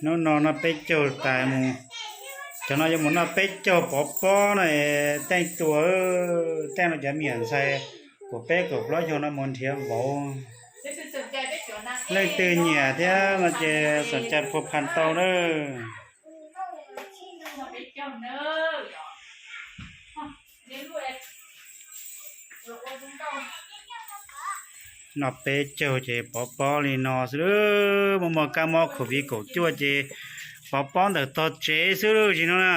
Hnub no noj peb caug tas mus, cov no yuav mus noj peb caug pov pob no, teej tuas, teej no cov me nyuam ntxhais kaum peb kaum plaub xyoo no mus nrhiav vauv. Leej twg nyiam thiab no ces xam cai phua phan tau na. Noj peb caug ces pov pob li no xwb, muaj muaj kab mob covid kaum cuaj ces pov pob ntawm tog tsev xwb zim no na.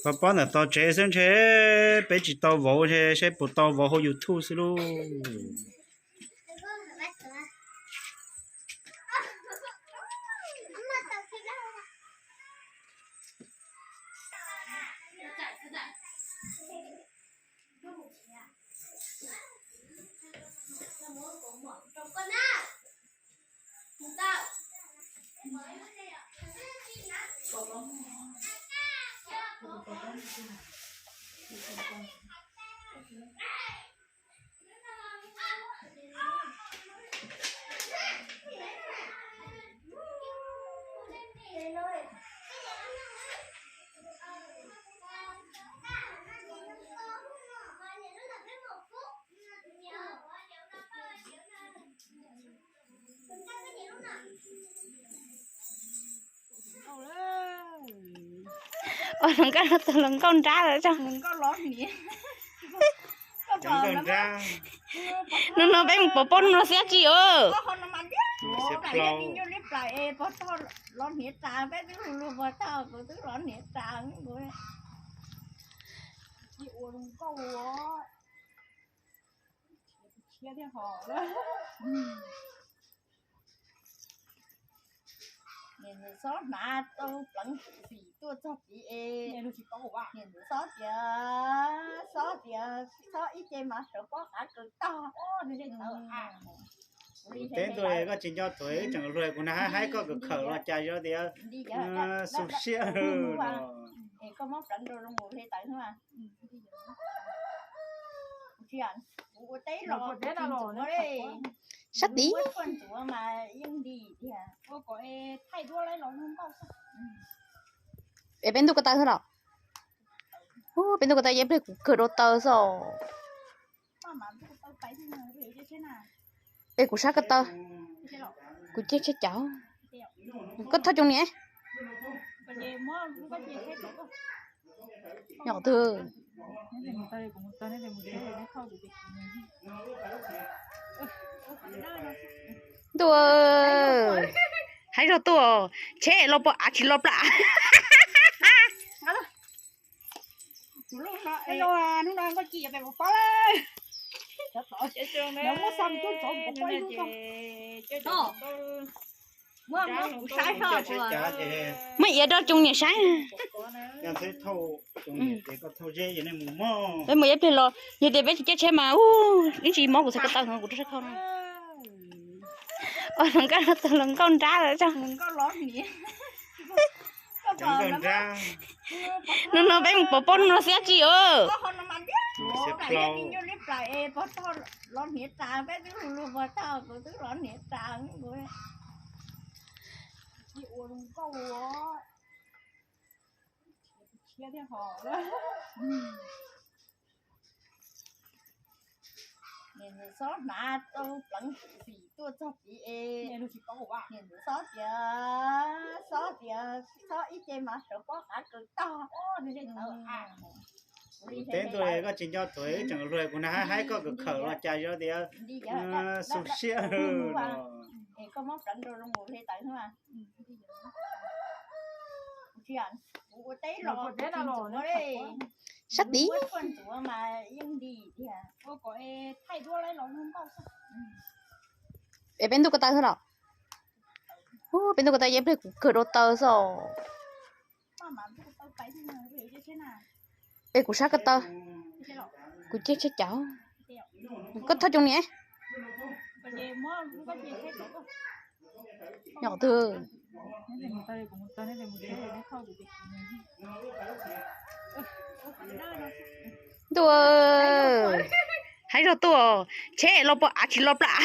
Pov pob ntawm tog tsev xwb ntshe peb tsis tau vauv, saib puas tau vauv hauv YouTube xwb lauj. Ua hluas nkauj no tau hluas nkauj nrab lawm tso. Hnub no peb mus pov pob no xiab tsi os. Niam ntxawm xob hnav tau pleev xim tuaj txog tid es, niam ntxawm xob tias, xob tias xob ib ce mas sawv pob qav kaws tog. Kuv teb ntuj, koj tsis nco tuaj wb tseem hluas, kuv na haib koj kawm khawm los cas yog tias xu siab. Es koj muab pleev rau zoo nkaus li tawv xwb mas. Sab tid. Es peb ntuj ko taw xwb los? Peb ntuj ko taw, yeb pliag kuv kawg rau taw xwb. Peb kuv sab ko taw, kuv caij tsheb cav. Koj thauj cov niam. Nyom twg. Ntuj, haib zog tuaj, tsheb los pom av tsis los plam. Hnub no nkauj ci pem pov pob lawm. Muab iav rau tsoom niam saib. Peb mus ib pliag los yog tias peb tsis caij tsheb mas ib ntsis mob kuv txhais ko taw kuv rau sab khau no. Ua hluas nkauj no tau hluas nkauj nrab lawm tso. Hnub no peb mus pov pob no xiab tsi os. Niam ntxawm xob hnav tau pleev xim tuaj txog tid es, niam ntxawm xob tias, xob tias xob ib ce mas sawv pob qav kaws tog. Kuv teb ntuj, koj tsis nco tuaj wb tseem hluas, kuv na haib koj kawm khawm los cas yog tias xu siab. Es koj muab pleev rau zoo nkaus li tawv xwb mas. Sab tid. Es peb ntuj ko taw xwb los? Peb ntuj ko taw, yeb pliag kuv kawg rau taw xwb. Es kuv sab ko taw, kuv caij tsheb cav. Koj thauj cov niam. Nyom twg? Ntuj, haib zog tuaj, tsheb los pom av tsis los plam.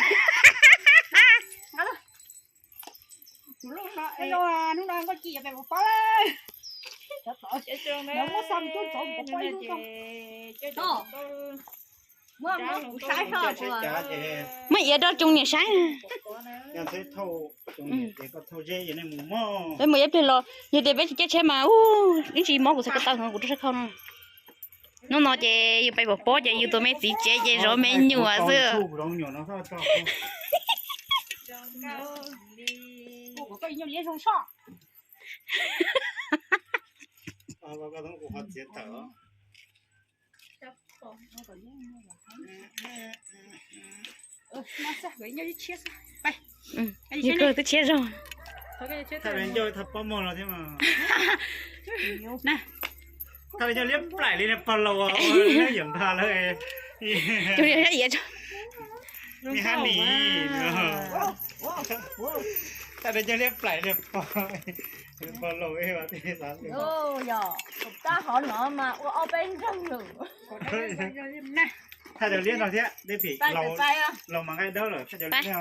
Muab iav rau tsoom niam saib. Peb mus ib pliag los, yog tias peb tsis caij tsheb mas ib ntsis mob kuv txhais ko taw heev kuv rau sab khau no. Hnub no ces yus pais pom pob ces yus tus me txiv tsev ces zov me nyuam xwb. Yus kawg twb tshiab zog. Thaj li nco thaj pob muag los thiab mas. Thaj li nco liab plaim li pog laus, yam npag lawm. Tus niam hab nim. Thaj li nco liab plaim li pog, pog laus. Yog, tab hov no mas ua ob peb nroog lawm. Thaj li liab no thiab, dej phim laus mas nqaij dawb lawm thaj li liab no.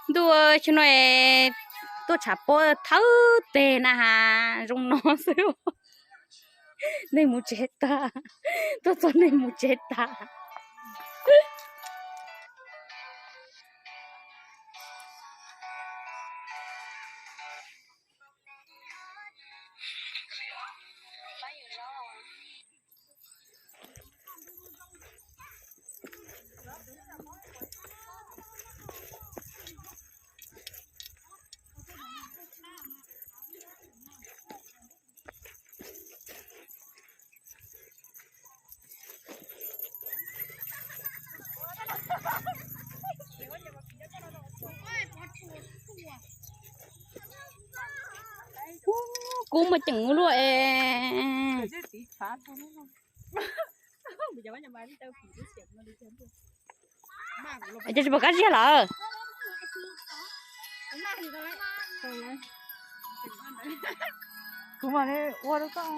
Ntuj, xyoo no tuaj tshav pob thawb teg na has, zoo no xwb. Neeg mus tsev tag, tuaj txog neeg mus tsev tag. Kub mas ceem luaj es. Es tsis pom kab ziag lawm. Kuv mam li ua rau koj.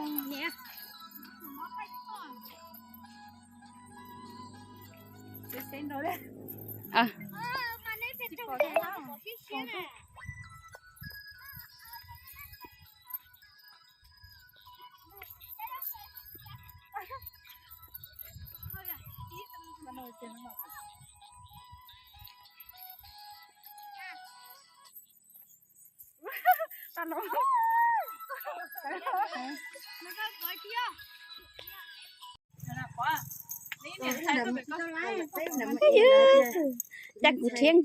Cas kuv thiab.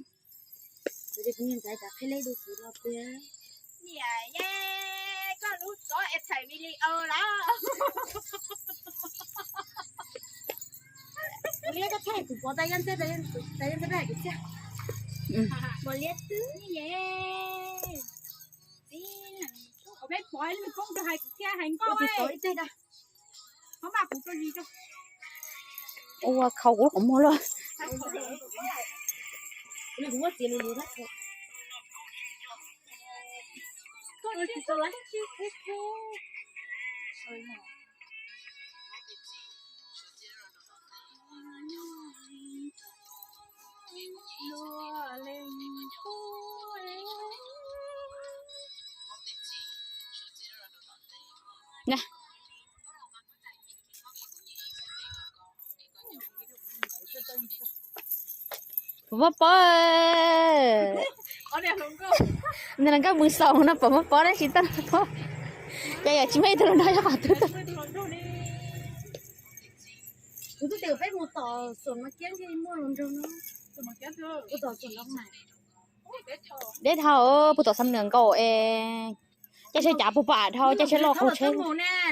Niam, koj lub tsov es thaim video lawm. Liab koj thaij kuv pov tas yeej txaj tas yeej txaj kuv thiab. Pov liab twb ye. Peb pov nws koob rau hais kuv thiab hais nkauj ib teg da. Ua khau kuv lub qhov muag luaj. Pov pob pob. Ntawm nkauj mus xaus no pov pob pob dab tsi tau pob. Ces yog tsis muaj ib tug hluas nraug nyob qhov twg. Kuv twb tias peb mus tom Xos Mas Kiab ntshe muaj hluas nraug no. Deb dhau, puag tom Xam Nws nkaus es. Caij tsheb cav puag pam dhau, caij tsheb loj qaug tsheb.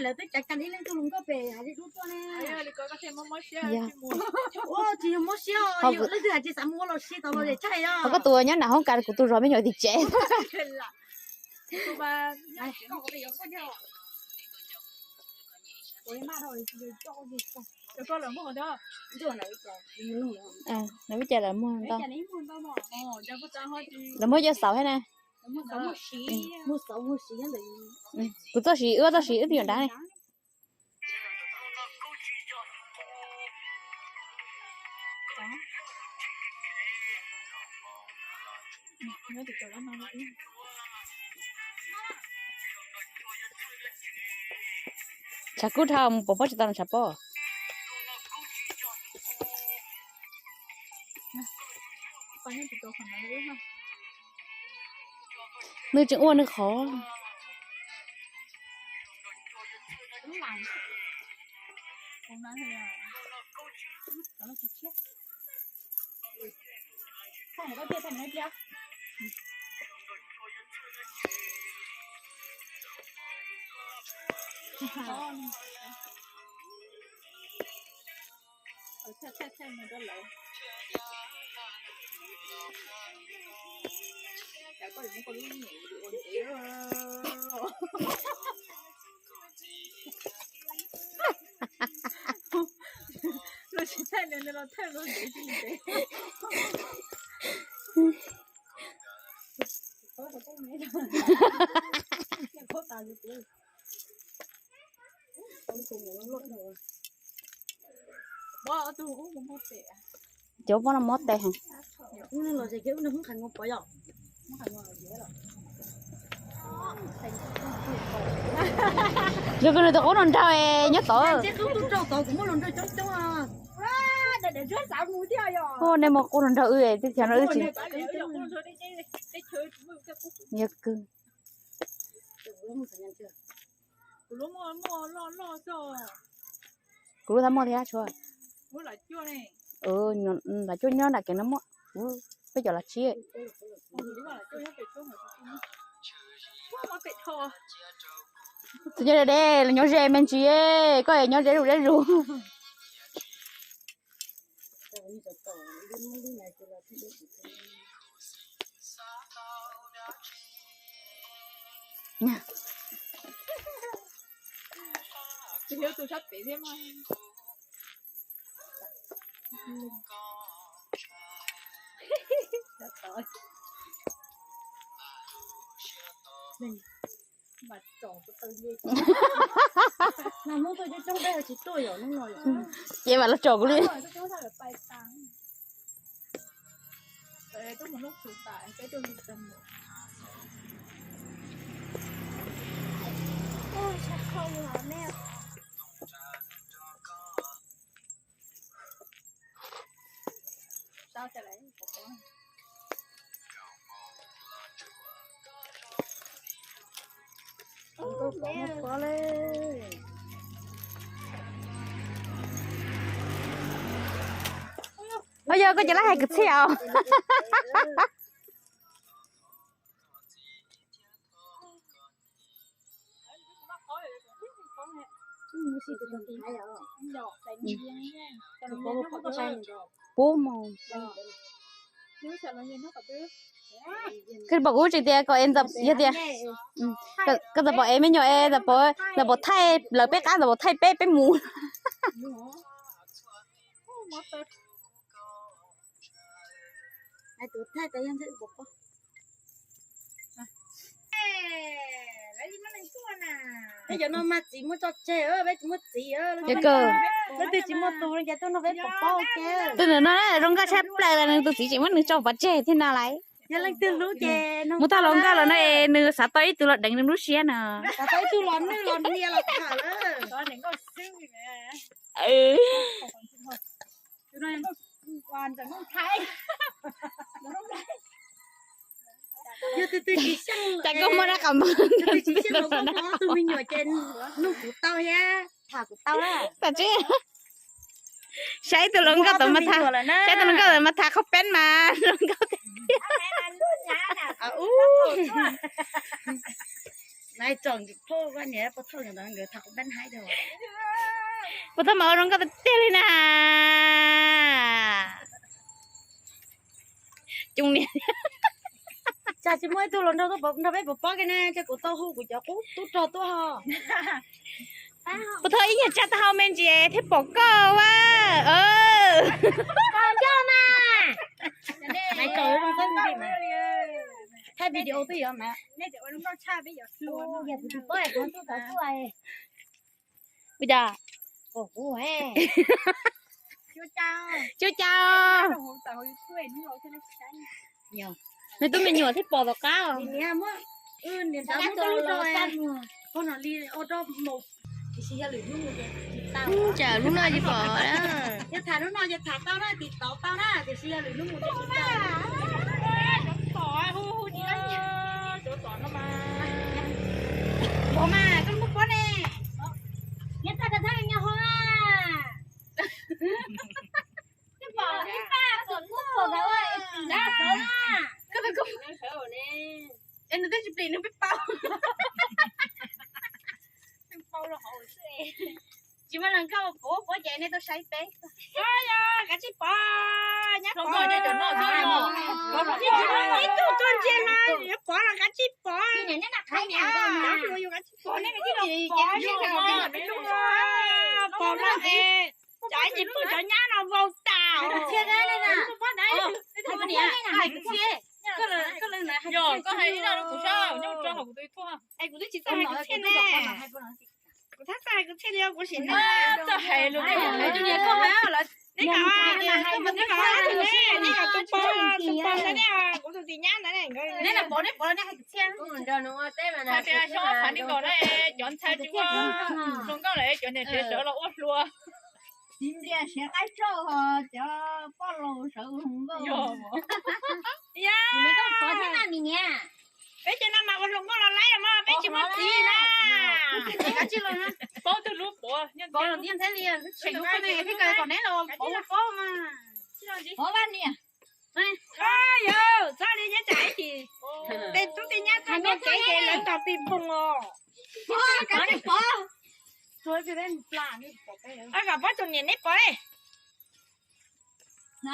Lawv twb cav cas ib leej tug hluas nkauj pem hav zoov tuaj ne. Tsis yog mob siab, leej twg hais tsis xav mus ua los si tau los tsaig os. Ho koj tus nyob nram hoob kas, kuv tus zov me nyuam tim tsev. Kuv Lawv muaj cai lawv muag ntau. Lawv muaj cov xauv thiab na. Kuv txoj siv, wb txoj siv wb twb yuav nrad ne. Tshav kub dhau mus pom pob tsis tau tshav pob. Nws tseem ua nws qhov. Los tsis thaij nws, nws los thaij los ntev tsis ntev. Cov pob no mob tes heev. Yog koj nws tus qub no nrog nyob tod. Nej muaj qub no nrog wb, teb chaws no wb tsis. Yog kawg. Kuv lub thab muaj thiab tshuav. Lam cuaj nyob nram kev no muaj. Peb cov los tsib. Tus nyob deb deb los nyob ze me ntsis, koj nyob ze zuj ze zus. Ces mam los tsom kuv li. Ov, yog koj ces lab hais kwv txhiaj os. Pub mus. Koj pom kuv tsis tias kom es ntxawm yog tias koj ntxawm pom es me nyuam es ntxawm pom thaij lawv peb qab, ntxawm pom thaij peb, peb mus. Peb cov no mas txiv muab tso tseg, peb tsis muaj txiv. Leej twg tsis muaj tus ces tuaj nrog peb pov pob ua ke. Tus ntawm no zoo nkauj tshaj plaws los nws tus txiv tseem muab nws tso pov tseg thiab no lauj. Yog leej twg hlub ces mus tau hluas nkauj los no es nws xav tau ib tug los deev nws lub siab no. Xav tau ib tug los nwj los hnia los tham lawm. Yog tus twg tsis xyeej, cas koj muaj rab qau npog, tus twg tsis xyeej los koj muab tus me nyuam ces nug kuv tau thiab, tham kuv tau na. Tam tsis saib tus hluas nkauj tod mas tham, saib tus hluas nkauj tod mas tham qhov peeb mas hluas nkauj tiag. Puas thaub mas ua hluas nkauj tiag tiag li na. Coob niam. Cas tsis muaj ib tug los nrog, nrog peb pov pob kiag ne, ces kuv tau hu kuv cov qub tub rog tuaj ho. Puas tau ib nyuag tsa tau hau me ntsis thiaj pom koj a. Thaij video twb yuav mas. Ua cas? Cuab cab. Nws tus me nyuam thiaj pom tom qab os. Tsam lub no tsis pom. Es nws twb tsis plim nws peb paub. Tsis muaj leej nkauj puav puav ces nej tuaj saib peb. Kav tsij pov, nyab pov. Ib tug tuaj ntsia mas yuav pov los kav tsij pov. Pov no es cov ib ntsis pog cov nyab no vau tas. Koj hais ib zaj rau kuv saib, nyob rau hauv kuv tus YouTube. Es kuv twb tsis txawj hais kwv txhiaj ne. Kuv thab txawj hais kwv txhiaj li kuv sim neej. Txawj hais lus, neb kom, neb kom tus pog, tus pog ntawd ne, kuv tus txiv nyab ntawd ne. Neb na pov, neb pov los neb hais kwv txhiaj. Hais tias xyov qhov neb kom ne, cov ntxhais tsis muaj hluas nkauj lawm, cov niam tsev sawv los ua hluas. Txiv ntxias siav qaib tsauj ho cov poj laus sawv ua hluas nkauj. Peb cov no mas ua hluas nkauj los laib los mas peb tsis muaj txiv na. Paub twg lub pov, pov los tias ntxhais li, tseem lub pov ne, peb kawg kom neb los pov ua paub mas. Pov vaj niam. Yog, txhob li nyob tsam ib chim tej tub tej nyab tuaj nrog kev ces lawv nrog pij npoog os. Pov, kom poj tus niam neb pov. Kuv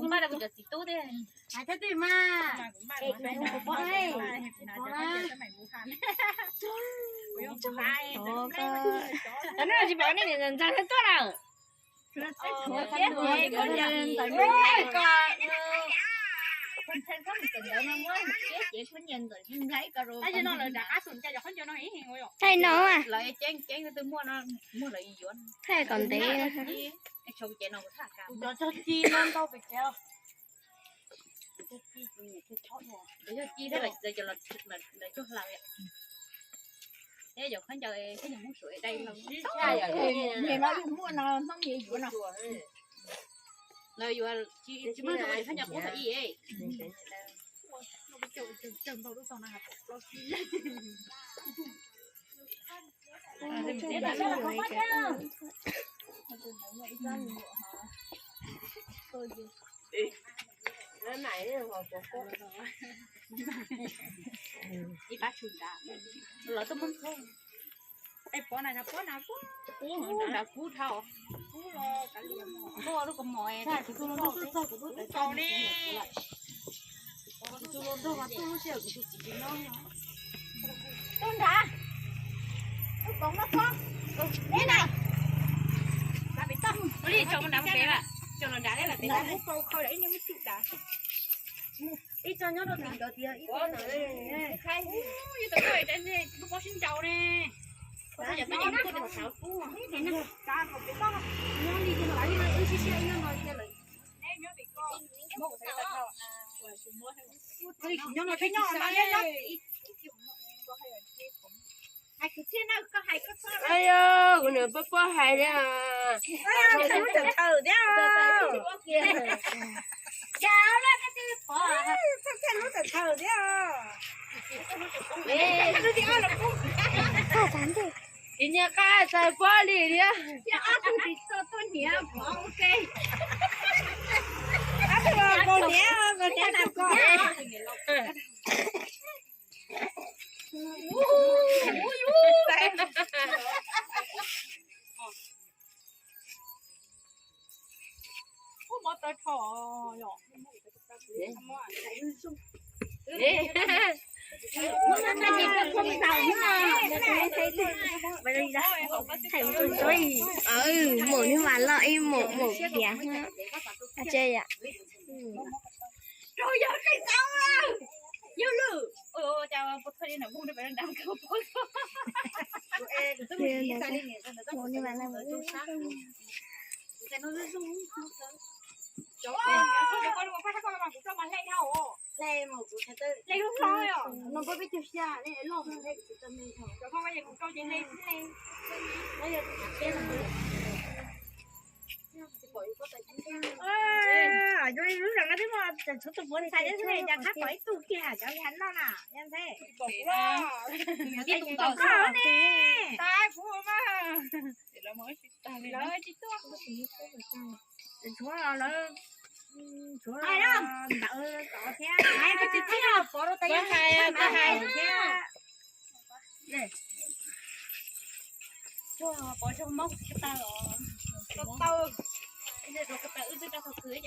npaj rau kuv cov txiv tub thiab. Tsis pom nej ntxhais tuaj lawm. Thaij no, thaij kom ntev. Niam no yus muaj no Hmoob yuav no. Lawv yuav tsis muaj khaub ncaws qub thaum ub. Ib pab tshum nrad, lawv tuaj muab ntxhua. Es pov na, pov na, kub nrad kub dhau. Kub lub kaus mom, kub txog kuv lub tawv tau ne. Tus los nrog mas tub sib hawm kuv tus txiv tsis nyob. Tuaj nrad. Tuaj pov noj txhob. Neb na. Ua li tso mus nrad mus pem, tso los nrad, lub paus khaws ib niag muab tsum nrad. Ib tso nyob rau tim cov tias ib tso. Ub, yus tau koj lub pob sib nraus ne. Yog twb yog kuj tus sawv kub. Nyob li no, wb sib siab ib nyuag no cia lawm. Nyob no peb nyob no. Ayo, kuv nws pob pob hais li. Lub tawm thawm thiab. Cas lub tawm thawm thiab. Tsis nyiam qab txawg pob li thiab. Ob tug kaus hniav, kaus hniav na koj. Mus niag mas loj ib mus mus khiav. Rau yog qe tau yog lwm. Lub zos no twb muaj tshuav tus puav ntxhais thiab xwb ne, cas qab pom ib tug kiag cov li no na, yog nthe. Ib tus tom koj ne. Tshuav lawv, tshuav ntawd tod thiab. Pov hais, pov hais thiab. Pov zoo mob ko taw os. Ko taw, ko taw wb twb rau qhov twg.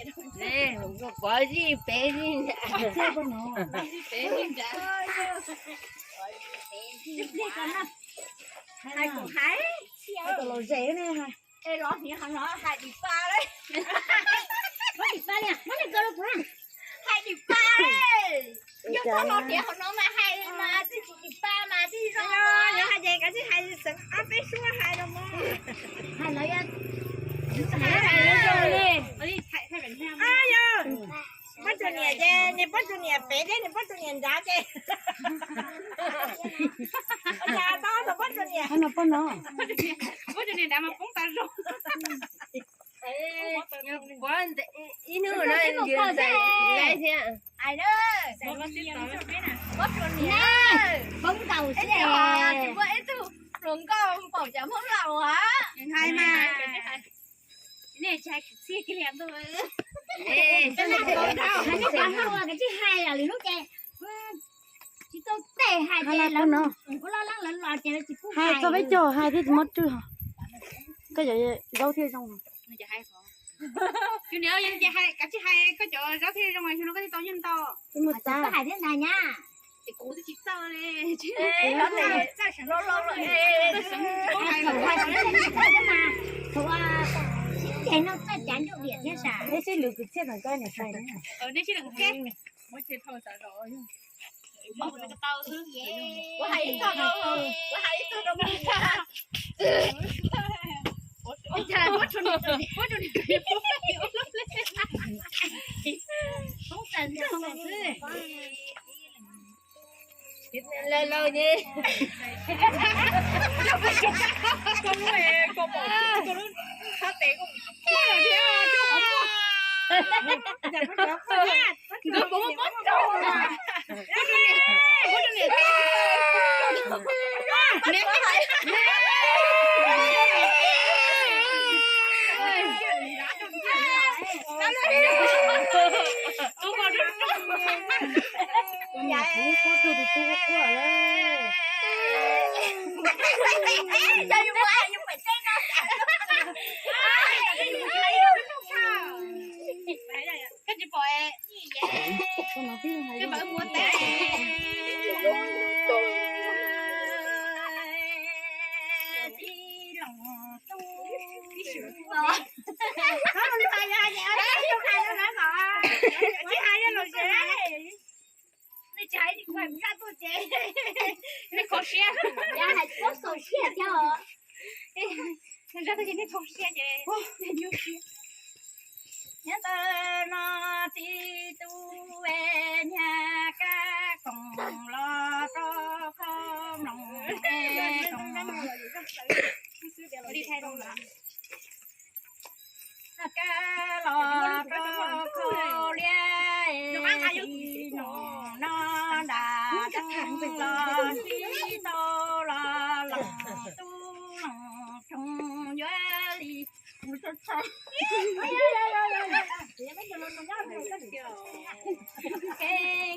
Pov zij pem zij nrad. Pem zij nrad. Hais kuv hais, hais kom los zem ne. Es los hniav qhov no hais dim pa lawm. Muab dim pa li, muab li ko rau kuv. Hais dim pa. Yog koj los hniav qhov no mas hais mas twb tsis dim pa mas twb zoo. Yog hais ces kav tsij hais xeem ob peb suab hais los mas. Hais lawv yog, hais lawv zoo li. Yog Pob Tsuas niam ces niag Pob Tsuas niam pem thiab niag Pob Tsuas niam nrad ces. Ua cas tau tus Pob Tsuas niam. Pob Tsuas niam nrad mas poob tas zoo. Ib hnub no yus ntxais laib thiab. Pob Tsuas niam, poob ntaus xwb. Tsis muaj ib tug hluas nkauj npaum cov Hmoob Lauj as. Hais mas. Nej tsis hais kwv txhiaj kiag li ntuj. Hais nej cov Hmoob uas kav tsij hais lawm lwm hnub ces tsis tau tej hais ces lawv ua loj leeb lawv los ces lawv tsis pub hais. Hais txog peb caug hais thiaj tsis muab rwg. Koj cov zaub thiaj zoo. Kav tsij hais koj cov zaub thiaj zoo, no koj thiaj tau nyiaj ntau. Koj hais thiab ntag nyab. Ces kuv twb tsis txawj li. Thaum sib ceg no txawj cav ncuj diam thiab sas. Neb sib lwm kwv txhiaj ntawm koj niam tais. Neb sib lwm kwv txhiaj. Kuv hais ib tug rau, kuv hais ib tug rau. Laus laus ne. Koj tsis pom, koj mam muab teb. Nej kho siab, nej kho siab thiab os. Zaj twg ces nej kho siab ces nej nyuaj siab. Nyob ntawm no txiv tub nyab kab koom los rau qhov mloog es koom kab los rau qhov liab es txiv no no nram los tsis tau los los tub los tsoog yuav li. Kev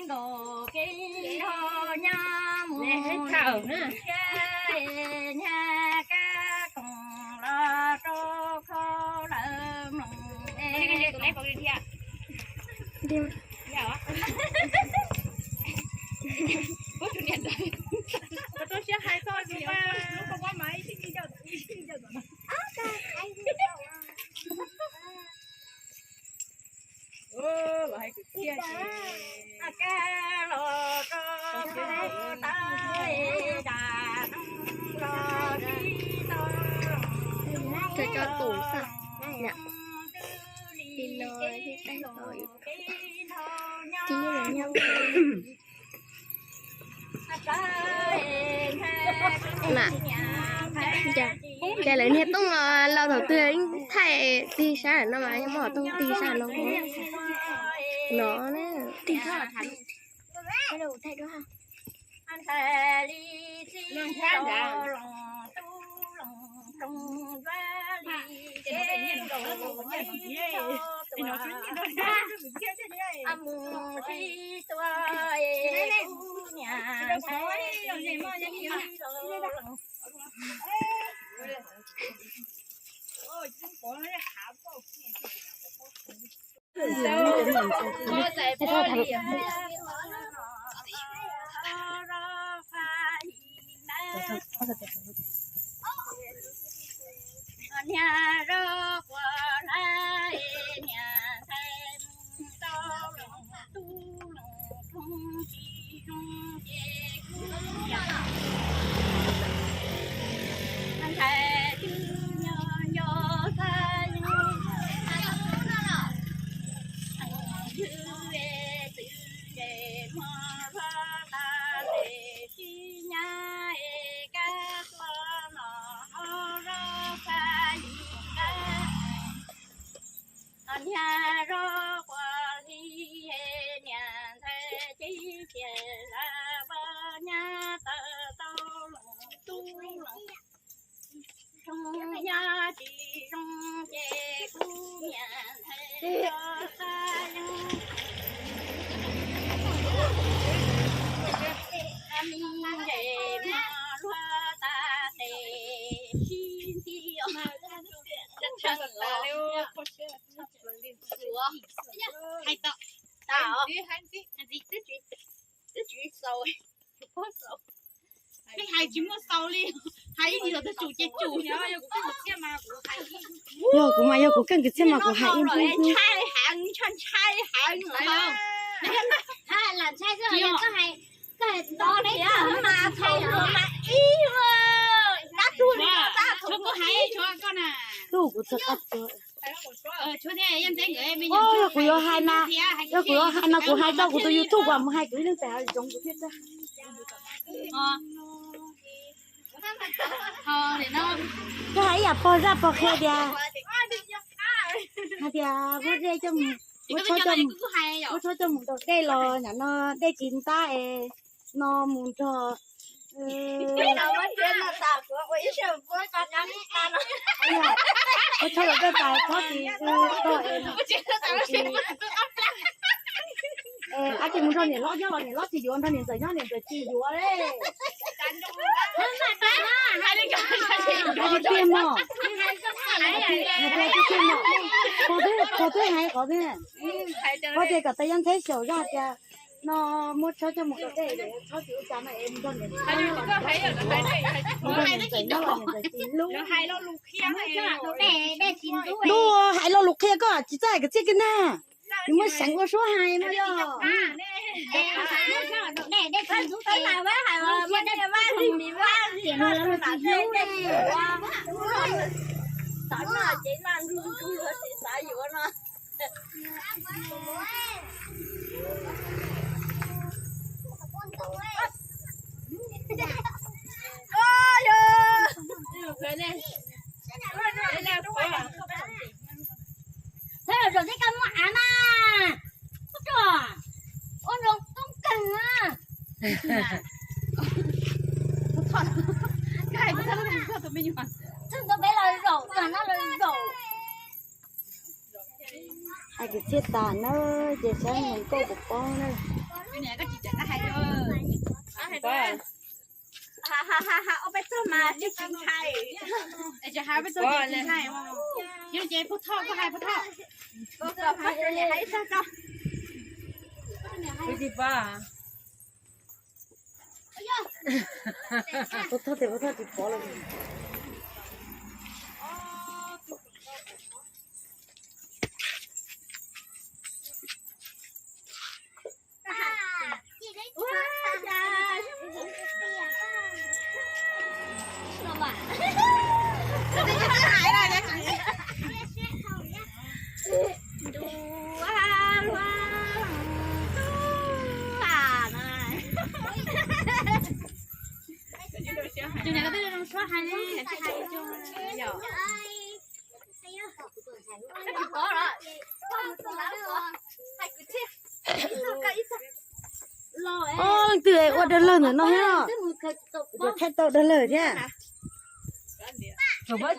nkaus kev nrog nyab mus Cho cho tủ sẵn. Dạ. Thì nó thì tay nó ký với nhau. Nè, ces lawv niag tooj los thaum twg thaij tig sab no mas, muab tooj tig sab no. No ne. Niag zog quas li niam ntxhais ces xiam zam voj nyab taw tau los tub los zoo nyab tsis zoo ces kuv niam ntxhais zog xa yeeb. A mi ntes mos luag tas tes sib nti os. Hais tau, hais tsis xaus, hais tsis muaj xaus li, hais ib ntsis los twb tsum ces tsum. Yog kuv mas yog kuv keej kwv txhiaj mas kuv hais ib ntsis. Ntshai heev, ntshai heev. Lam ntshai xwb, yog koj hais, koj hais tau li mas ib, tab tug li tab tug hais tshuav koj na. Tug kuv txog qab tuag. Yog kuv yuav hais mas, yog kuv yuav hais mas kuv hais rau kuv tus YouTube uas mus hais kuv ib leeg pem hav zoov kuv thiaj tag. Koj hais ib yam pog zaj pog qhia tias, hais tias muab dej coj mus, muab tshuab coj mus, muab tshuab coj mus nraus dej los nim no dej tsis ntab es no mus nrog Muab tshuab los dej tas txhob tsis tog es, ab tsis mus nrog niam hlob nyob los niam hlob tsis yuav, nrog niam ntxawm nyob niam ntxawm tsis yuav li. Hais tiag mog, hais tiag tiag mog, qhov twg hais qhov twg, qhov tias kom tais yaj ntxheb xyaum zaj tias no muab tshuab coj mus nraus dej, tshuab tsis ua cas no es mus nrog niam ntxawm nyob los niam ntxawm tsis hlub. Ntuj, hais lo lus qhia koj tsis txawj hais kwv txhiaj kiag na. Nws muaj seev ua suab hais no yog. Txhob los zaum tej koj muaj av mas. Ua tsuag, ua zoo toob kawg na. Txhob ntxuav peb los zaum, txog no los zaum. Hais kwv txhiaj tas na, ces saib mus nkauj kuv paub na. Koj tsis tseem hais. Hais ob peb txog mas tsis ntshai. Es tsis hais ob peb txog ces tsis ntshai. Yog ces Pub Thoj, koj hais Pub Thoj. Pub Thoj tias Pub Thoj tsis pom lawm. Tus niam ko twb zoo suab hais li, hais li yom. Ob leej twg ua dag lawg ntawm no thiab? Thaij tau dag lawg thiab. Pov, pov,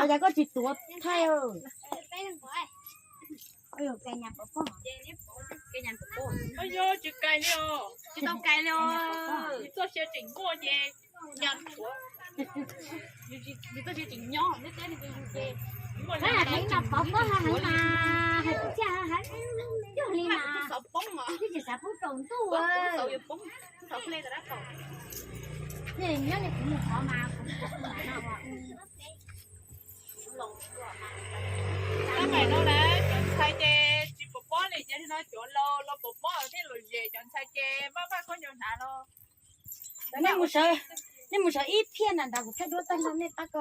cas koj tsis tuav thaij? Tsis kais li os, tsis tau kais li os. Txoj sia tseem muaj ces nyob, txoj sia tseem nyob ntiaj teb no ces yus ces muaj li mas pov pob heev mas hais tsis txaj, hais cog li mas xav poob os, tsis xav poob tsaus ntuj. Nej nyob nej kuv mus qhov mas kuv mus qhov no. Tab mas no na, cov ntxhais ces tsis pom pob li, ces no cov laus los pom pob thiaj los zes, cov ntxhais ces maj maj khaub ncaws hnav los. Nej mus sawv, nej mus sawv ib phiaj na, nrad kuv thaij duab tag nrho nej pab ko,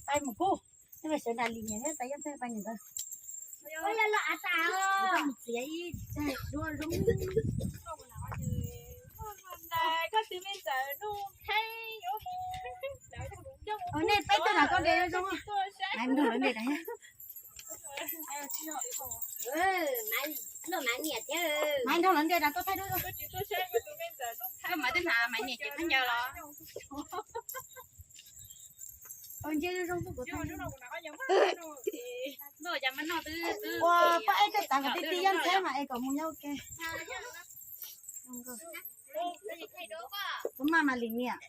pab mus kuj, nej mus sawv nrad li nyias thiab, tas yoj txhaj pab nyias ntawd. Mus txiav ib duab zoo. Koj tus me ntxawm Nuj Kheeb, nej peb tug na koj de zoo, maiv nrog lawv de na. Maiv nrog lawv de na, koj thaij duab zoo. Koj maiv twb hnav maiv niam ces khaub ncaws los. Nce zoo zoo. Ua pab eb koj tav kom tib tib yab ntxhab mas es kom mus nyob ua ke. Kuv maj mas li niam.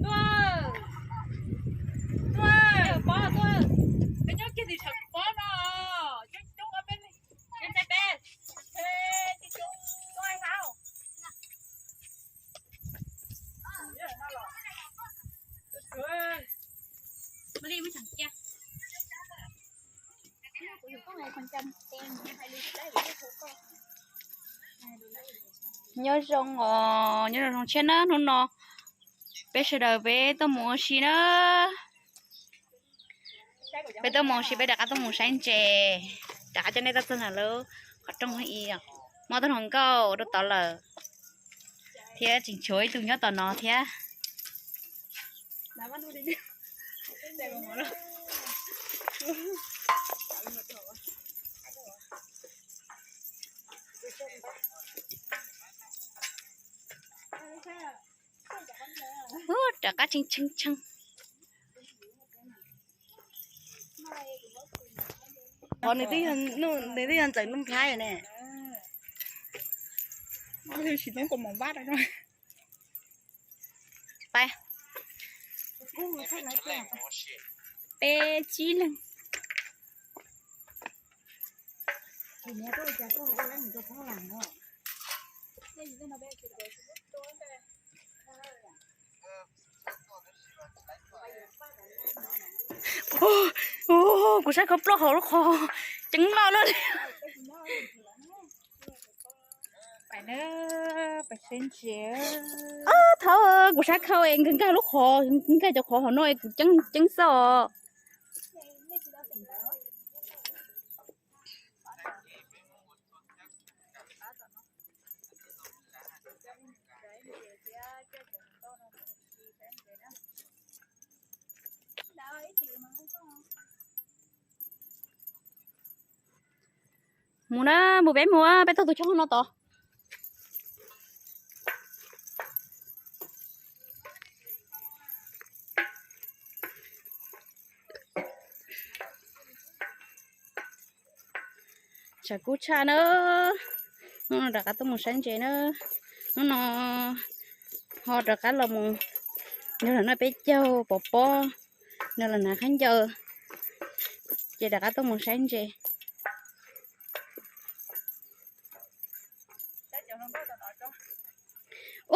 Tuaj, tuaj, peb nyob kiag tim tshav pob no, coob coob ob peb leeg, peb, peb, coob coob hauv. Nyob zoo os, nyob zoo zoo tshiab na, hnub no peb sawv daws peb tuaj mus ua si na. Peb tuaj mus ua si, peb rov qab tuaj mus saib ntses, rov qab coj nej tuaj txog ntawm lub qhov rooj i, muab tau hluas nkauj rau tod lawm, thiab tseem tshuav ib tug nyob tom no thiab. Ub, rov qab tshee tshee tshee. Nws twb yog ntxawm Nuj Nplhaib ne. Peb tsib leeg. Kuv saib kho plaub hau lub qhov ceev loj loj li. Thov kuv saib kho nkag nkag lub qhov, nkag cov qhov hauv no es kuv ceeb ceeb xwb os. Mus na, mus peb mus, peb taug tus tshoob no tod. Tshav kub tshaj na. Hnub no rov qab tuaj mus saib ntses na. Hnub no ho rov qab los mus, nyob lawm no peb caug pov pob, nyob lawm hnav khaub ncaws, ces rov qab tuaj mus saib ntses.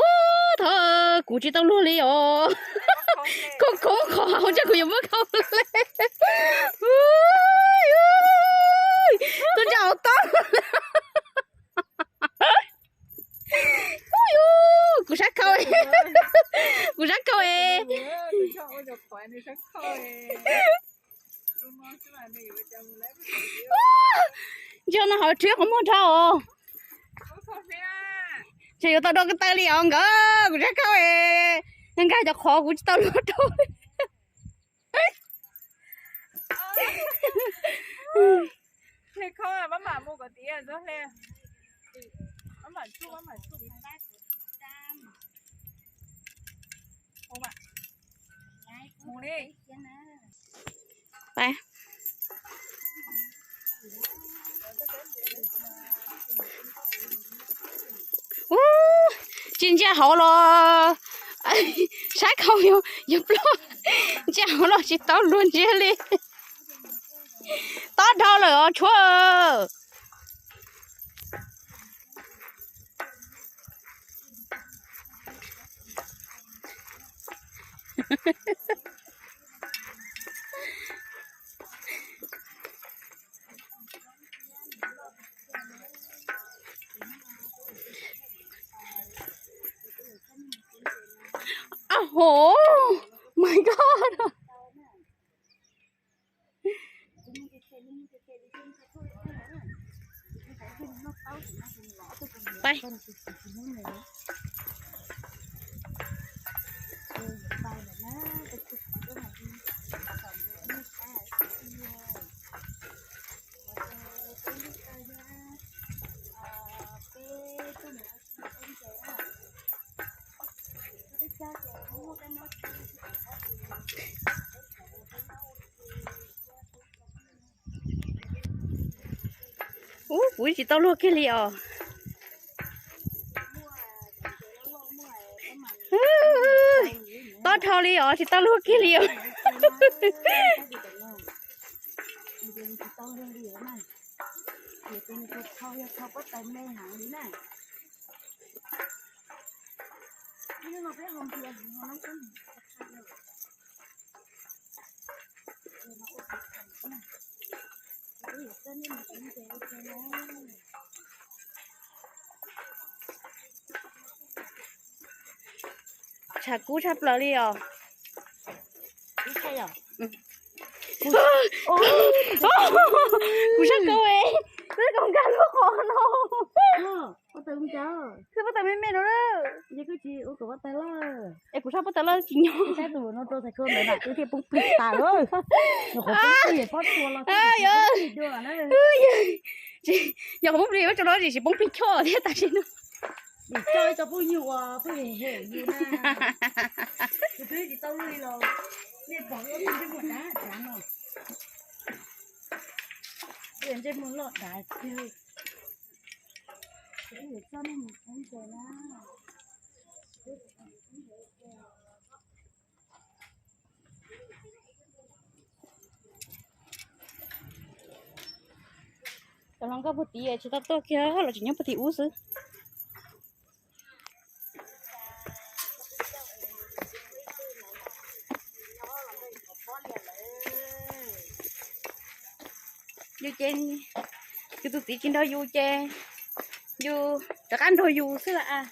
Ub, thov kuv tsis tau luag li os. Khoob khoob qhov hauv ntshe kuv yuav muab khau le. Tus ntses hauv tob. Kuv sab khau, kuv sab khau es. Ntshe no hauv rhiab qhov muag dhau os. Ntshe yuav tau rau ko taw li os nkawd, kuv sab khau es. Nkag cov qhov kuv tsis tau luag rau. Ub, tsis ntsia hauv los sab khau yog ploj, ntsia hauv los tsis tau luag ntsia li. Tob dhau lawm os tshuav. Aub hov, my God. Pais. Ub, kuv tsis tau luag kiag li os. Tob dhau li os, tsis tau luag kiag li os. Tshav kub tshaj plaws li os. Kuv sab kau es, twb kau nkag lub qhov no. Xwb pob taws me me no. Es kuv sab pob taws loj tsis nyob. Sab tus no rau thaiv kau ntawd na, twb thiaj poob plig tas lawm. Nyuam qhuav poob plig pob tua los plig dua na. Yog qhov poob plig pob tua los tsis poob plig choj thiab tam sim no. Nim coj ib co phooj ywg uas phooj ywg hem yus na. Kuv twb tsis tau luag li los nej pom wb ntsej muag dav dav no. Wb ntsej muag loj dav tiag. Wb yuav coj nej mus saib ntses na. Cov hluas nkauj puag tid tsis tau tuaj kiag los tseem nyob puag tim ub xwb. Yus ces yus tus txiv tsis nrog yus ces yus rov qab nrog yus xwb las.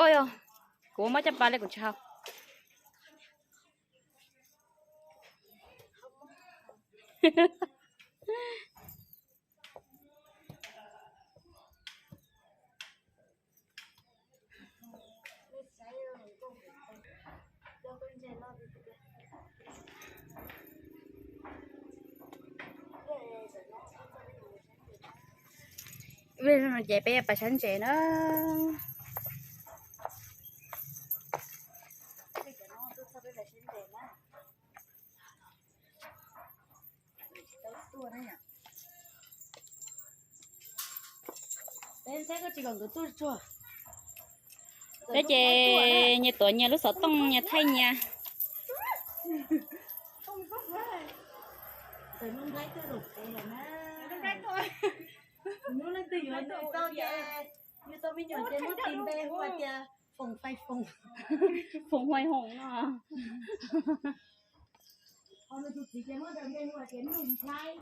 Oj, kuv muab caj pas li kuv tsis haus. Ces peb yuav pais sab ntses na. Peb ces nyias tuav nyias lub xov tooj nyias thaij nyias. Hnub leej twg yuav nws tau ces, nws tau me nyuam ces muab tis npe hu hais tias Foom Fais Foom, Foom Huais Hoom no. Ho nws tus txiv ces muab nws npe hu hais tias Nuj Nplhaib.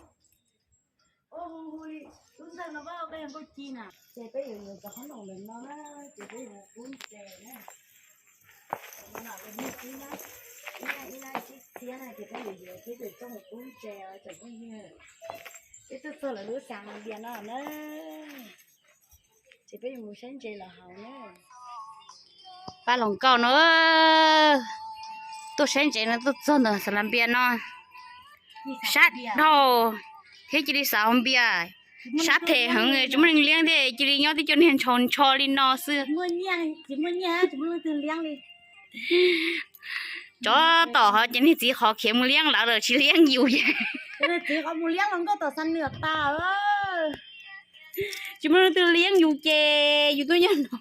Ua hu hu li, lub nteeg no pab koj yog nkauj ci na. Ces peb yuav yuav cov qhob noom lawm no na, ces peb yuav mus pub ntses na. Ib lab ib lab tsib txhiab na, ces peb yuav yuav thiab ces coj mus pub ntses os tsoom phooj ywg. Peb tuaj txog lawv lub xas Npias no na. Ces peb yuav mus saib ntses los haus na. Pab hluas nkauj no tuaj saib ntses no tuaj txog ntawm xas Npias no, sab dhau thiab cia li xav haus npias, sab phem heev tsis muaj neeg liab thiab cia li nyob tib co niag ntshaus ntsho li no xwb. Tsov tom ho ces niag txiv qhov khiav mus liab lawv lawm tsis liab yus ces. Tsis muaj leej twg liab yus ces yus tuaj nyob no,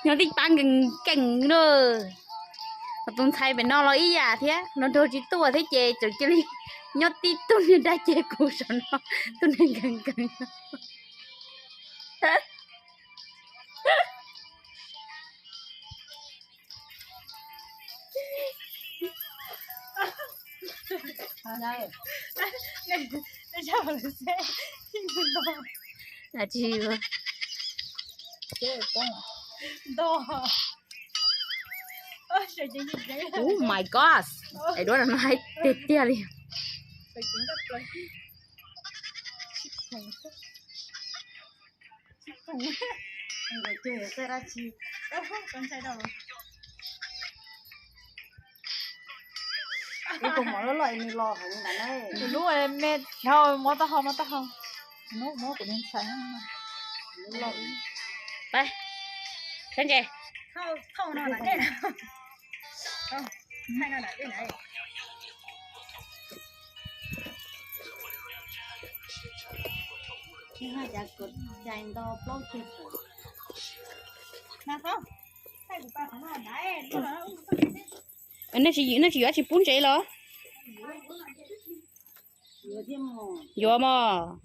nyob tib pab nkees nkees na. Ho tus ntxhais pem no los ib yam thiab, los nrog tsis tuaj thiab ces tseem cia li nyob tib tug niag dab ces kuv saum no, tug niag nkees nkees no. Oh my god, es duab no haib tiag tiag li. Ib tug mov loj loj nws los hauv ntawd na. Lub me dhau mov taub hau, mov taub hau. Peb saib ntses. Nej tsis yuav tsis pub ntses los? Yuav mog.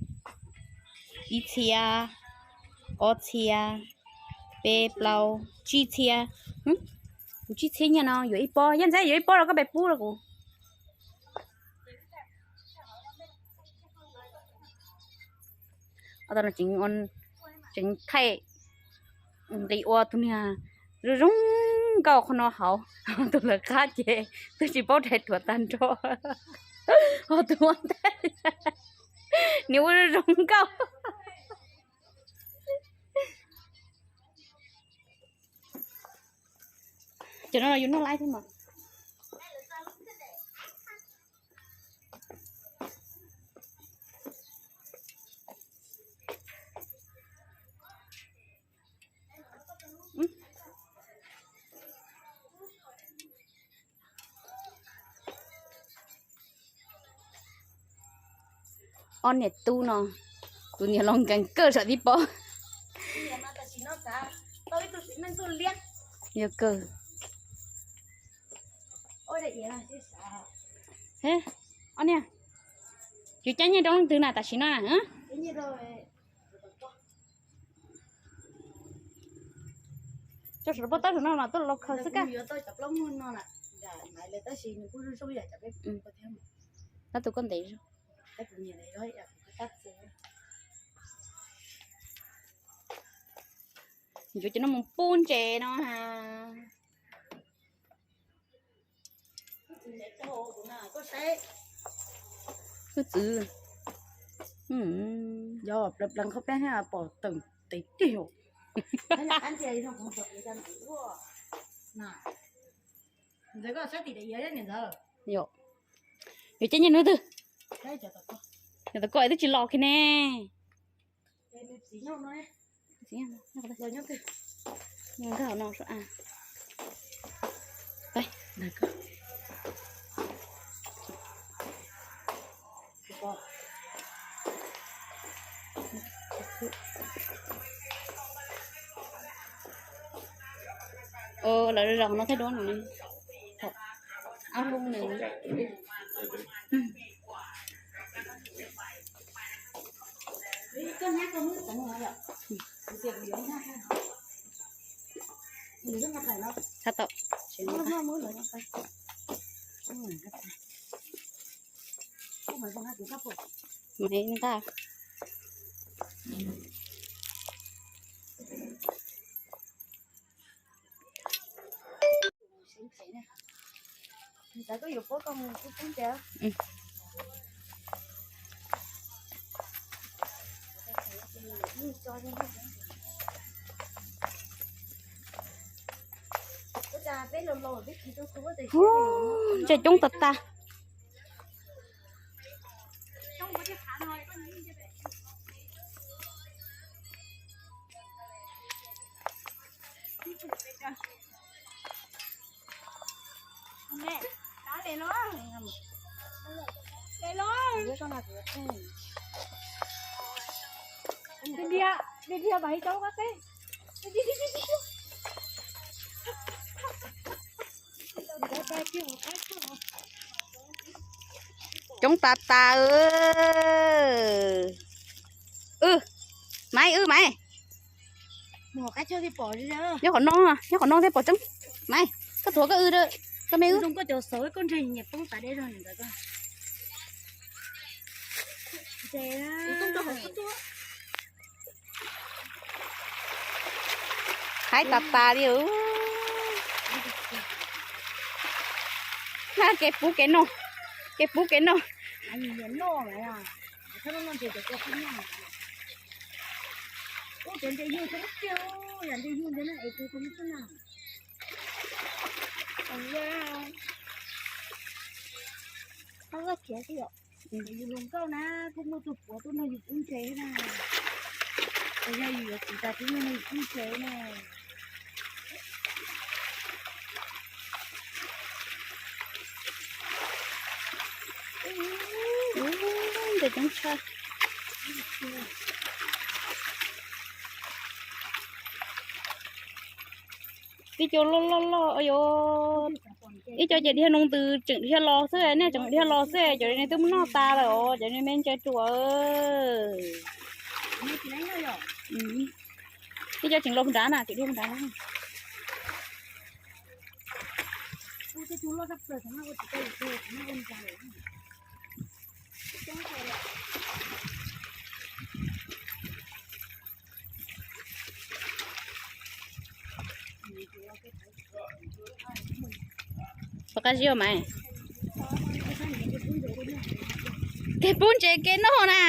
Ib txhia, ob txhia, peb plaub tsib txhia. Kuv tsib txhia nyiaj no yuav ib pob, yog ntxaib yuav ib pob los koj pab pub rau kuv. Tseem thaij nqis ua tus niag zoo zoo nkauj qhov no hauv, tus lawv qab ces twb tsis paub rais thuam tag nrho. Ho tus ua ntej, niag ua zoo zoo nkauj. Cov no yus noj laib thiab mas. Ob niam tub no, tus niam los nkees kawg saum tib pob. Tau ib tug sim neej tuaj liab. Yog kawg. Ob niag, yus cab nyiaj rau leej twg na tam sim no na? Tso saum pob tawb saum no mas tuaj los khaws xwb kab. Tab tus koj ntev zog. Yuav cov no mus pub ntses no ha. Wb txwv. Yog pleev pleev qhov peb thiab pom teem tes tiag. Yog, yuav cab nyiaj hnub twg? Yog tas koj twb tsis los kiag ne. Nkag no. Lawv zaum no thiab duab no. Ob lub nws. Tau. Maiv nqa. Ntses coob tas tas. Coob tas tas. Wb, Maiv, wb Maiv. Nyob qhov no, nyob qhov no thiaj pom tseeb. Maiv, koj thuav koj wb, koj me wb. Haib tas tas li. Kev pub kev noj, kev pub kev noj. Yus hluas nkauj na, kuj muaj tus puav tuaj nrog yus pub ntses na. Yog yus yuav txiv tas twb nrog yus pub ntses na. Ntses coob tshaj. Tib co loj loj loj, yog ib co ces dhia noo ntws tseem dhia los xwb, nej tseem dhia los xwb, cov nej twb muab noj tas lawm os, cov nej me ntses ruam. Ib co tseem los nrad na, tseem dhia nrad. Pov qab zib Maiv. Kev pub ntses kev noj na,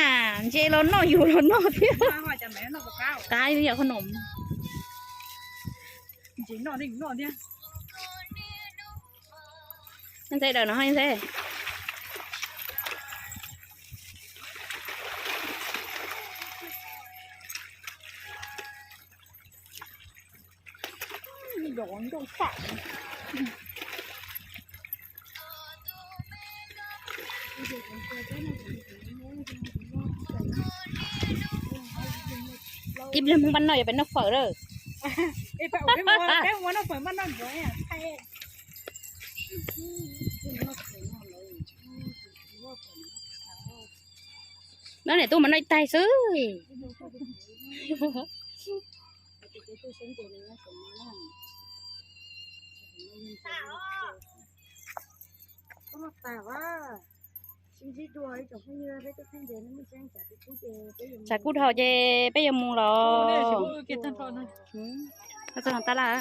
ntses los noj yus los noj thiab. Qab yog qhov no. Ntxhe daws no ntxhe. Ib pliag Hmoob pab noj yuav peb noj fawm lawm. No niam tub mas noj ib taig xwb. Tshav kub dhau ces peb yuav mus los. Tab laj.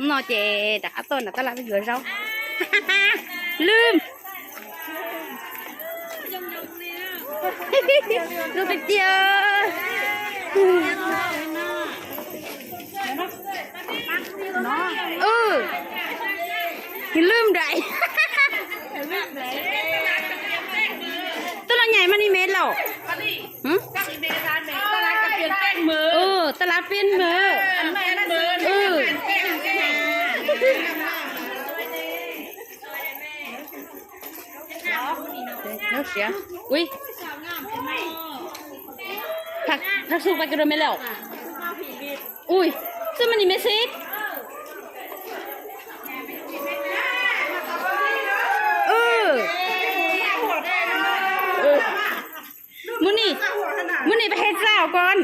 No ces rov qab tuaj nram tab laj yuav zaub. Lwm, lwm tiag tiag. Lwm nraim. Twb los nyaim mas ni me laus. Tab laj piab mawg. Ui, thaj xu pa kws me laus. Ui, xwb mas ni me xib. Mus ni, mus ni peb hes xaus kon.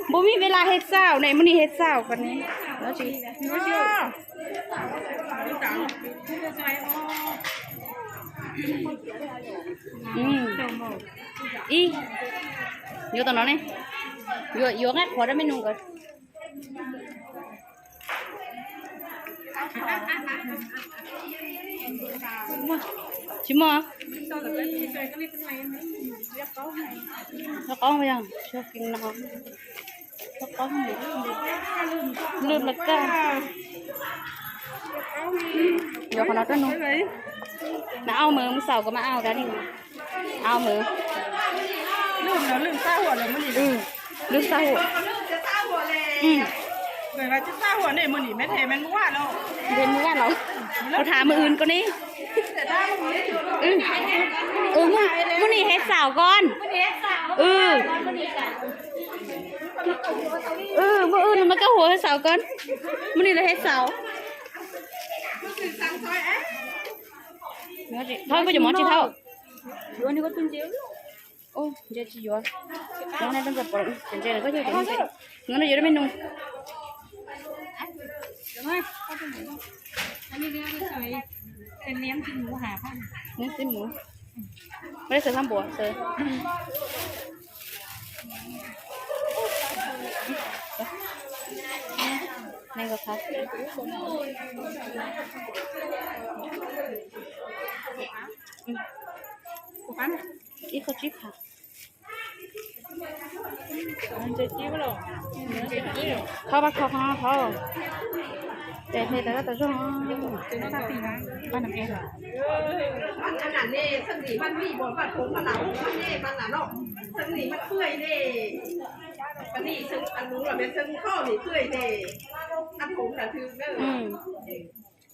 Npus mij ve la hes xaus ne, mus ni hes xaus kon ne. Ib, yuav tom no ne, yuav nqaij qhuav rau me nus nkawd. Tsis muaj. Qos yog tsis yog kis no. Qos lwj lawm kawg. Yuav qhov no rau nus. Mas au mws mus xaus kom mas au kav li. Au mws. Lwj xav huam. Mus vaj los, kuv tham mus wb ko ne. Mus ni hes xaus kon. Mus wb no mas koj huam hes xaus kon. Mus ni los hes xaus. Thauj koj cov mov tsis thauj. Ntses tsis yuav. Ntses no yuav rau me nus. Neb tib mus. Ua li xaws thab npuas xaws. Nees nkaum phav. Ib qho tsib phav. Qhov pab qhov qhov qhov. Ces hle tas tas zog.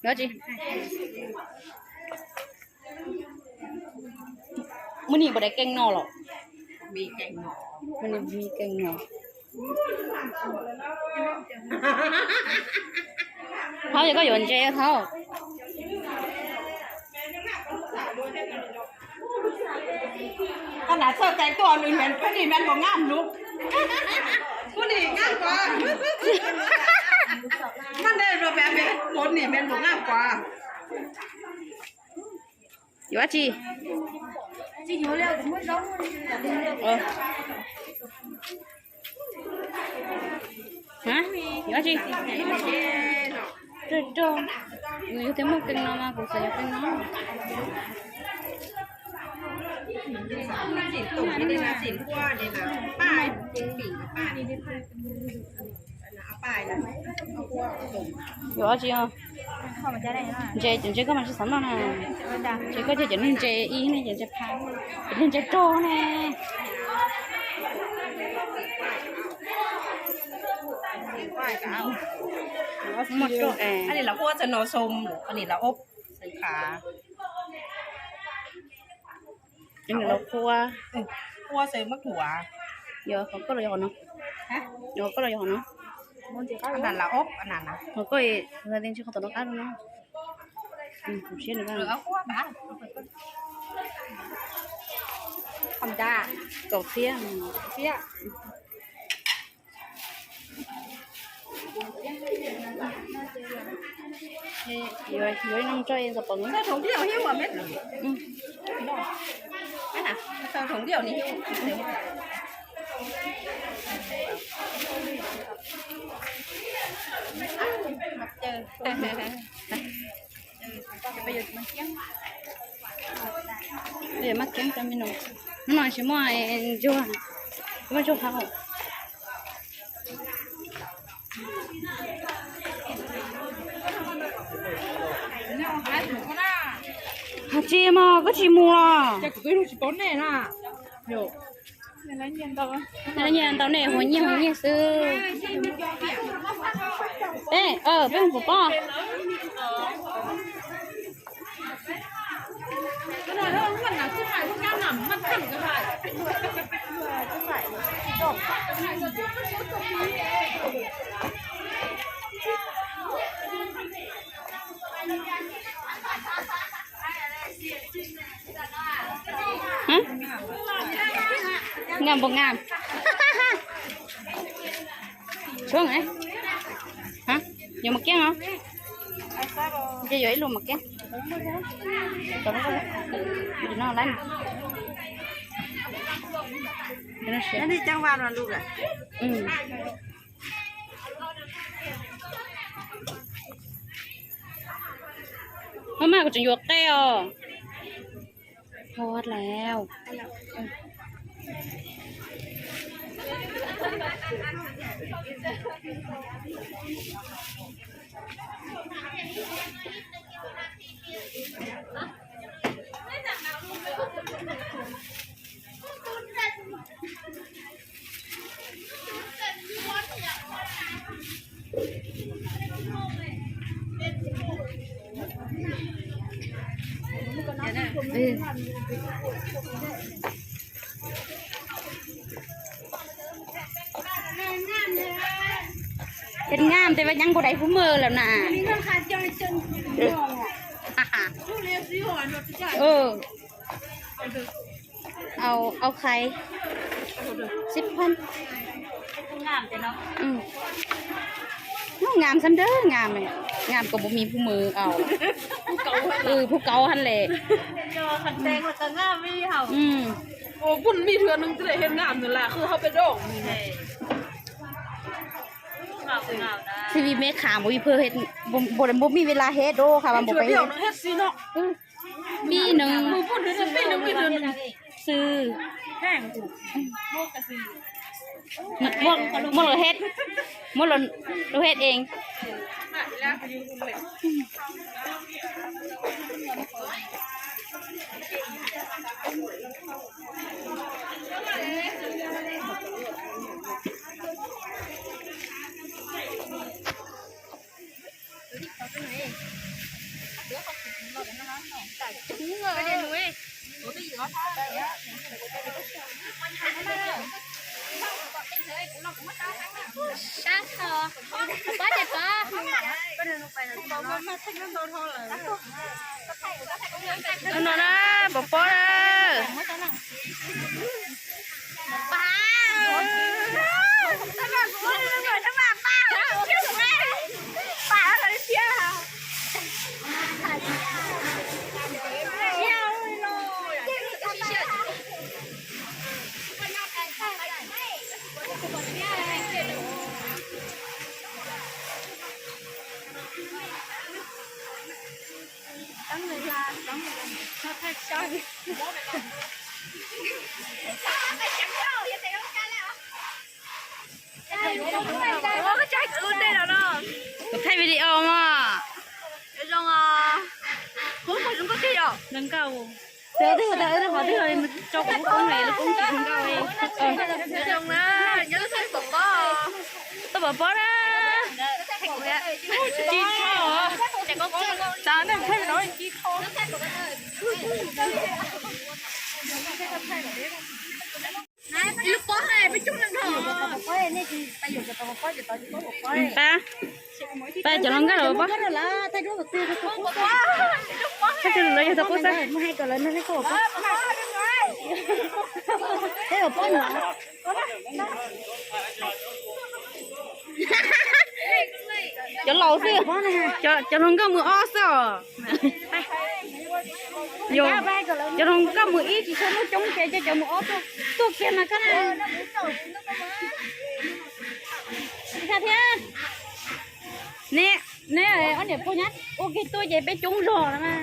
Yuav tsis. Mus ni puas dai keej no los? Mus ni mi keej no. Thaub, yog koj yuav ntses thaub. Koj hnav txhawj tes tuaj nws heev, peb nim men npaum ngaj lub. Peb nim ngaj kuav. Maj nej rau peb peb nim men npaum ngaj kuav. Yuav dab tsi? Yuav dab tsi? Rog rog. Yus twb muaj keeg no mas kuv xav yuav keeg no. Yuav dab tsi os? Ntses, cov ntses koj mas tsis xav noj na. Ces koj cia cov niag ntses ib ne, cov ntses phav, cov niag ntses rog ne. Muaj ruaj es. Anws los ua txawg no xom, anws los ua txawg khav. Anws los ua, ua txawg mab thuav. Yog qhov koj los yog qhov no. Yog qhov koj los yog qhov no. Qhov koj los qhov no qab no. Siab nws. Kaum txhiab. Yuav ib no tso ntxuav pov. Maj kiab cov me no, hnub no tsis muaj ntsuag, tsis muaj ntsuag hau. Hais tsis mog, koj tsis mus los? Nyiaj ntau nej, huas nyiaj huas nyiaj xwb. Peb, peb mus pov pob. Nkam npaum nkam. Tshuav, yuav mas kiab os. Ces yuav ib lus mas kiab. No lawm. Maj maj, kuv tseem yuav qe os. Thua lawm. Tes ngam tes vaj nyeeb kuv dais hub mw lawm na. Au, au qhais. Sib phab. Hnub ngam xab nrab ngam, ngam kom puas mis phu mws au. Phu kauv han le. Ua puj mij thua neeg txij lej hej ngam nws lam qhwj hauv peb dooj. Txij vij mej qha npaum ib phwj, npaum mij vij la hej dooj qha npaum peb. Mij neeg xwb. Muaj lus hej, muaj lus hej ees. Sab tho, pob ces pob. No na, pov pob na. Kuv thaij video mog. Zoo os. Zoo nkauj tiag yom. Zoo nkauj. Tau twg tau twg qhov twg tso kuv lub koob, lub koob tsis zoo nkauj. Zoo na, nyob tau pov pob. Tau pov pob na. Pab, pab cov hluas nkauj los pab. Thaij rau lawv yog tau qub xwb. Cov laus xwb, cov hluas nkauj mus ob xwb os. Yog cov hluas nkauj mus ib tsis tshua muaj coob ces cov mus ob tuaj, tuaj kiag mas koj na. Thiab neb, neb ob niam pog nyab ua kiag tuaj ces peb coob zog no mas.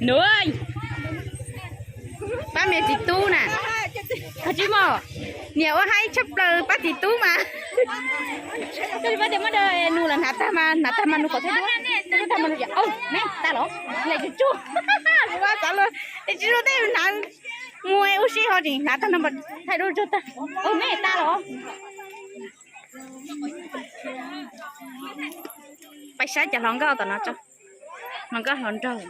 Nws, pab me txiv tub na, ho tsis mos, niam ua haib tshaj plaws pab txiv tub mas. Pab tias muab nws los hnav tag mas, hnav tag mas nws kom thaij duab, tag mas nws tias, neb tag los, nws tsuag tsuag, tsuag tsuag tej hnav mus ua si ho tseem hnav tag no mas thaij duab tsuag tag, neb tag los. Pais saib cov hluas nkauj tom no tso, hluas nkauj hluas nraug.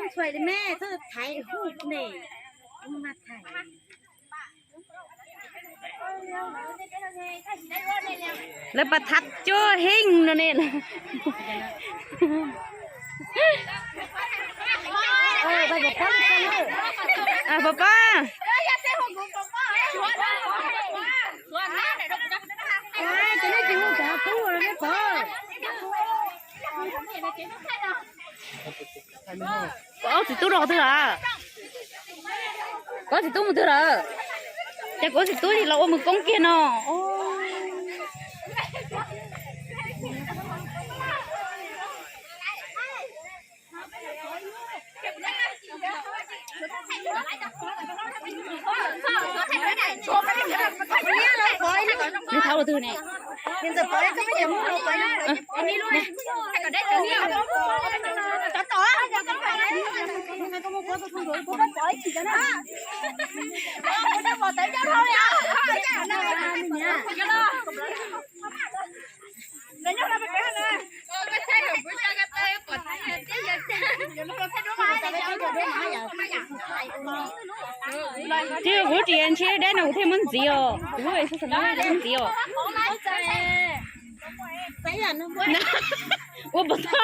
Ntxhua li me txhob thaiv hu ne, mas thaiv. Lawv pas thab cuag heej no ne. Pab pab. Kuv ob txiv tub rau qhov twg lawm? Kuv ob txiv tub mus twg lawm? Ces kuv ob txiv tub los ua mus koob kiag no. Nws thab ua twg ne? Tsis, kuv tsis ntshe dab no kuv thiaj muab ntxiv os, kuv lub xov tooj no muab ntxiv os. Ua puas tau?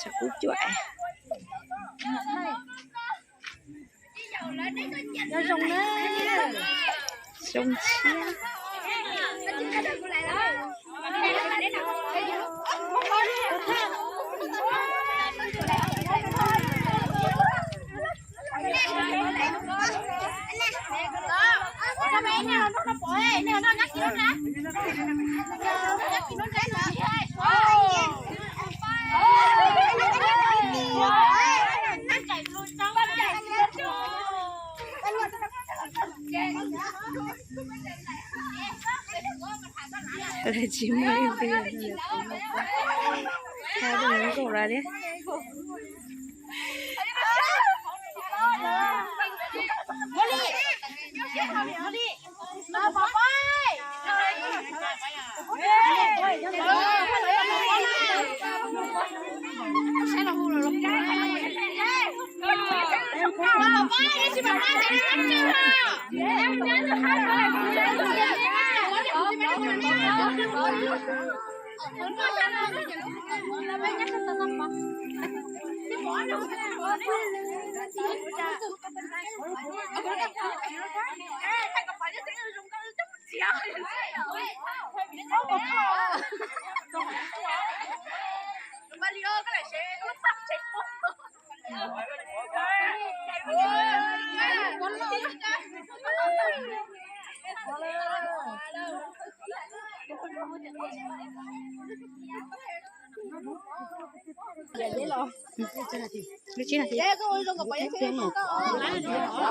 Sav kub cuam. Zoo siab. Tsis muaj ib pliag, thaij rau nkauj lawm thiab.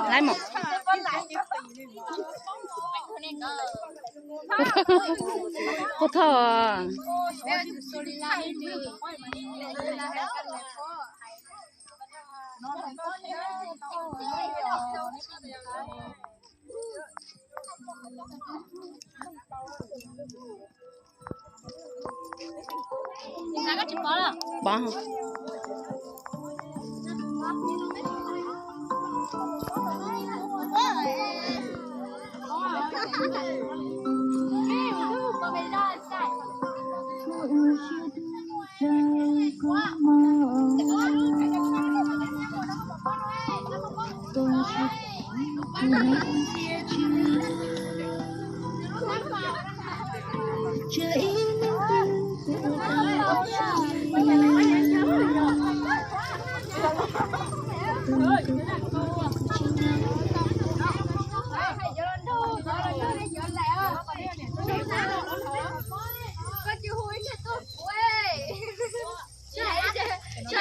Laiv mus. Puas thoj? Pov.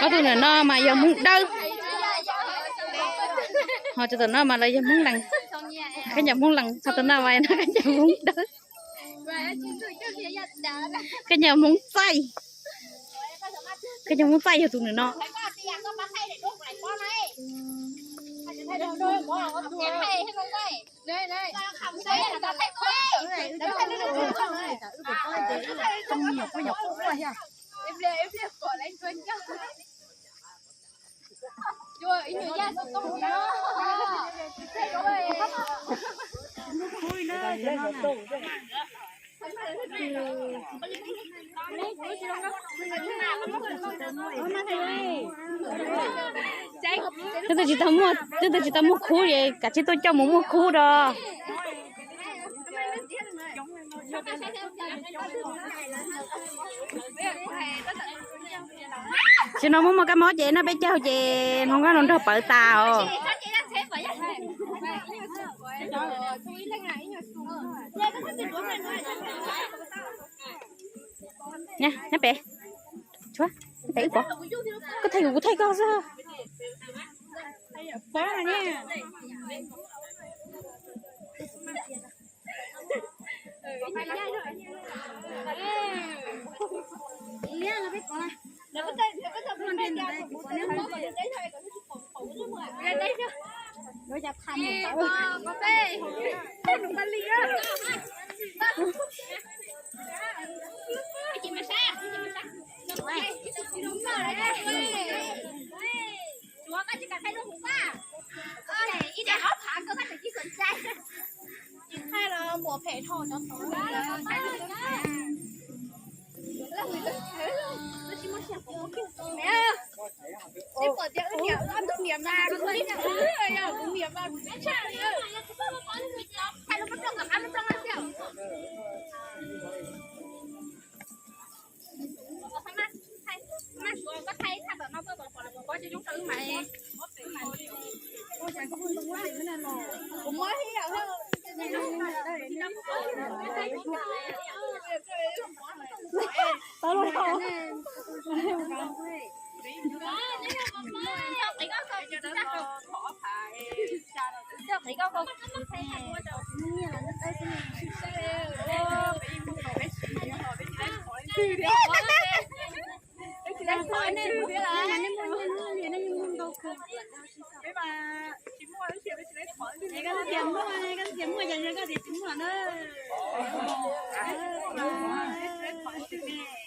Ob tug ntawm no mas yog Hmoob Dawb, ho cov ntawm no mas lawv yog Hmoob Lees. Khaub ncaws Hmoob Lees, ho tus no mas khaub ncaws Hmoob Dawb, khaub ncaws Hmoob Txaij, khaub ncaws Hmoob Txaij yog tus ntawm no. Twb tsis tau muaj, twb tsis tau muaj khub es kav tsij tuaj coj mus muaj khub rau. Tsis no muaj muaj kab mob ces noj peb caug ces hluas nkauj no nrog pawv tas os. Nyob pem, nyob pem ib pov, koj thaij kuv, kuv thaij koj xwb.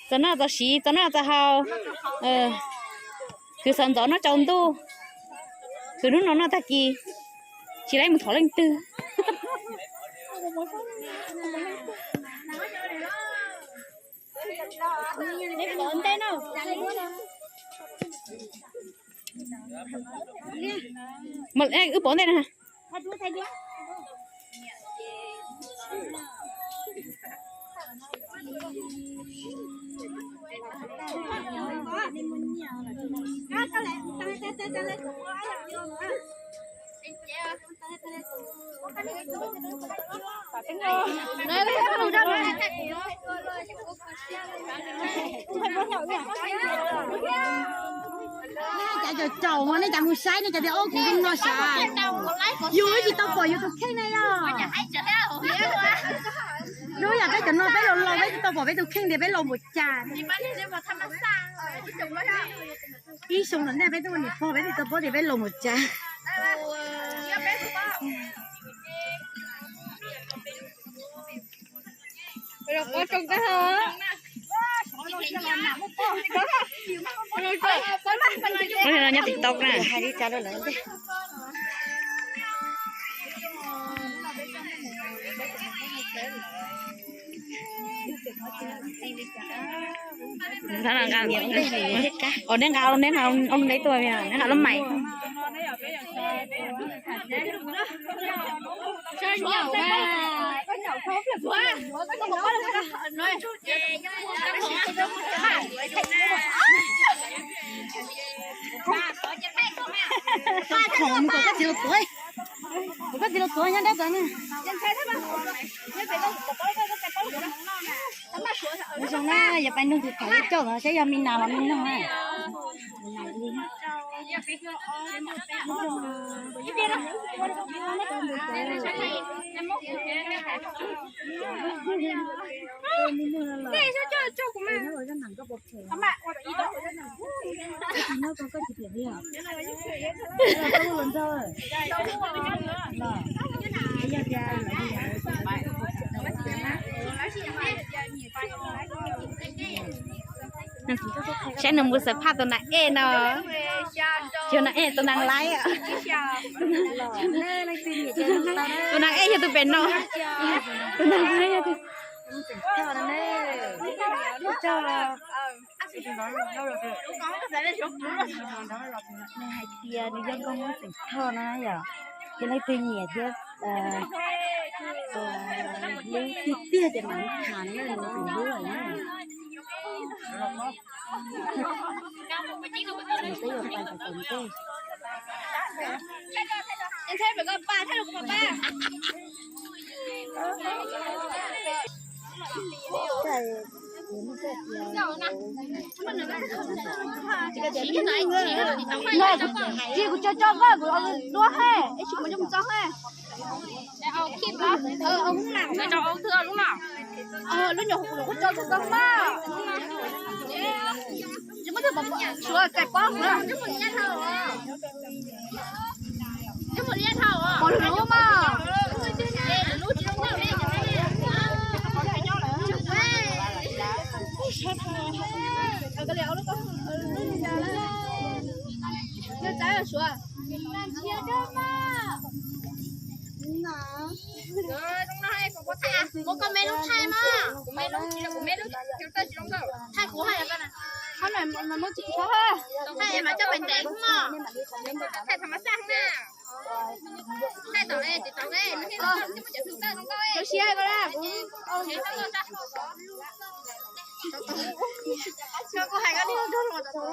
Txog noj txog siv, txog noj txog haus, khwv sawv ntxov noj tsaus ntuj, khwv hnub no noj tag kis. Tsis laib mus thov leej twg. Wb pov ntej na. Cas caum caum mas nej cas mus saib nej cas tias ob kuv zoo no sav. Yus tsis tau pom yus tus kheej na yog. Lub yam peb cov no peb laus laus peb tsis tau pom peb tus kheej tias peb laus npaum cas. Ib xyoo los nej peb twb ua niam pog peb tsis tau paub tias peb laus npaum cas. Nyob TikTok na. Ua neb nqa, neb nqa, neb nqa lub maim. Khoom kuv koj txiv los tuav, kuv koj txiv los tuav nyob dab tod na. Zoo na, yog pais nug tus thaum ib coj los saib yog me nas los me noog na. Saib nws mus xaws phaj tus nas ej no. Cov nas ej tus nas laib. Tus nas ej yog tus pem no. Tus nas laib yog tus Nws hais tias nws yog nkauj Hmoob Xeem Thoj na yom, ces leej twg nyiam thiab hlub tiag tiag ces mam li tham na, nws tus hlub lawm na. Nws twb yuav pais tom tom ntej. Tsis kuv tso tso koj kuv duab he, es tsis kuv coj mus txog he. Lub nyuam qhuav kuv tso txog txog mas. Suav txais pob kuv. Pom lub lub mas. Muab koj me lub thaij mas. Thaij kuv, thaij mas coj pem ntev mog. Thaij tham mas xaj na. Thaij tom e, thaij tom e, no thiaj muaj cov filter zoo nkauj. Koj siab koj lab kuv. Koj hais koj li nrog luag tau.